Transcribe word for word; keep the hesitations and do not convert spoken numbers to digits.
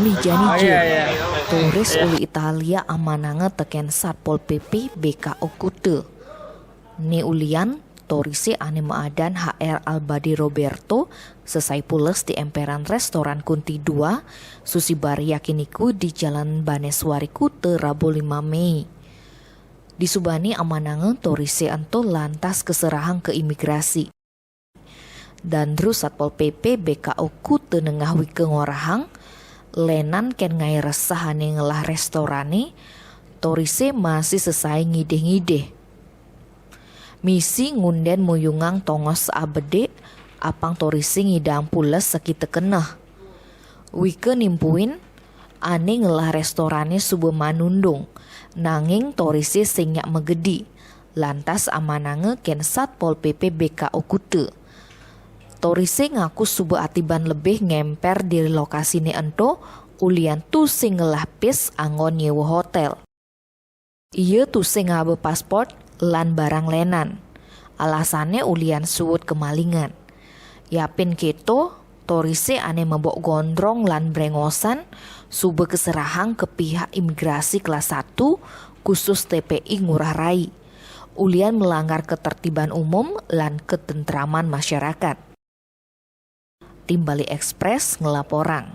Mijani je, turis uli Italia amananga tekén Satpol P P B K O Kute. Né ulian, torisé ané maadan H R Albadi Roberto, sesai pules di émpéran réstoran Kunti dua, susi bar yakiniku di Jalan Baneswari Kute, Rabu lima Méi. Disubané amananga torisé ento lantas keserahang ke imigrasi. Dandru Satpol P P B K O Kute nengah wika ngorahang, lénan kén ngaé resah ané ngelah réstorané, torisé masih sesai ngidih-ngidih. Misi ngundén muyungang tongos abedé, apang torisé ngidang pules sakita keneh. Wika nimpuin, ané ngelah réstorané suba manundung, nanging torisé sing nyak magedi. Lantas amananga kén Satpol P P B K O Kute. Torisé ngaku suba atiban lebih ngémpér di lokasiné ento, ulian tusing ngelah pis anggon nyéwa hotél. Ia tusing ngaba paspor lan barang lénan. Alasané ulian suud kemalingan. Yapin kéto, torisé ané mabok gondrong lan brengosan, suba keserahang ke pihak imigrasi kelas satu, khusus T P I Ngurah Rai. Ulian melanggar ketertiban umum lan ketentraman masyarakat. Timbali Express ngelaporang.